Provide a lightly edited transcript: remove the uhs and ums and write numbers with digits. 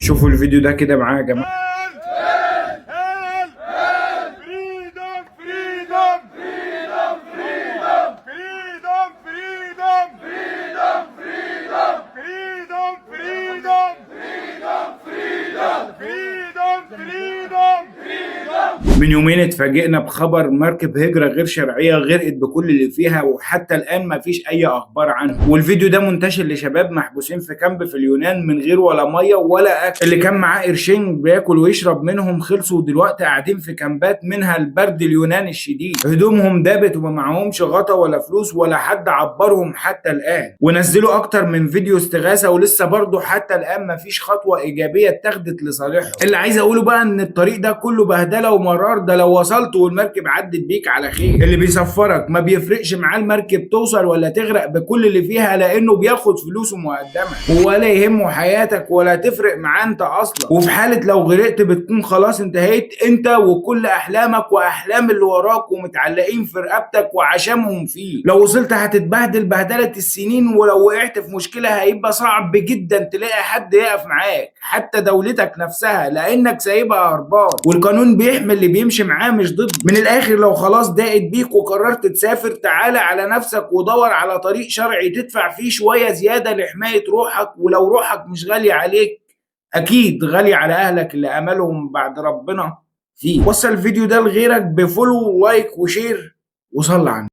شوفوا الفيديو ده كده معايا يا جماعة. Freedom, freedom, freedom, freedom, freedom, freedom, freedom, freedom, freedom, freedom, freedom. من يومين اتفاجئنا بخبر مركب هجرة غير شرعية غرقت بكل اللي فيها، وحتى الآن ما فيش أي أخبار عنه. والفيديو ده منتشر لشباب محبوسين في camp في اليونان من غير ولا مية ولا أكل. اللي كان معاه قرشين بياكل ويشرب منهم خلصوا، ودلوقتي قاعدين في كامبات منها البرد اليوناني الشديد، هدومهم دابت وما معاهمش غطا ولا فلوس ولا حد عبرهم حتى الآن. ونزلوا أكتر من فيديو استغاثة، ولسه برضه حتى الآن ما فيش خطوة إيجابية اتخذت لصالحهم. اللي عايز أقوله بقى إن الطريق ده كله بهدلة ومرار، ده لو وصلت والمركب عدت بيك على خير. اللي بيسفرك ما بيفرقش معاه المركب توصل ولا تغرق بكل اللي فيها، لانه بياخد فلوسه مقدمه، ولا يهمه حياتك ولا تفرق معاه انت اصلا. وفي حاله لو غرقت بتكون خلاص انتهيت انت وكل احلامك واحلام اللي وراك ومتعلقين في رقبتك وعشمهم فيه. لو وصلت هتتبهدل بهدله السنين، ولو وقعت في مشكلة هيبقى صعب جدا تلاقي حد يقف معاك، حتى دولتك نفسها، لانك سايبها هربان. والقانون بيحمي اللي بيمشي معاه مش ضده. من الاخر، لو خلاص ضاقت بيك وقررت تسافر، تعالى على نفسك ودور على طريق شرعي تدفع فيه شوية زيادة لحماية روحك. ولو روحك مش غالية عليك، اكيد غالية على اهلك اللي املهم بعد ربنا فيه. وصل الفيديو ده لغيرك ب follow و like و share وصلى على النبي.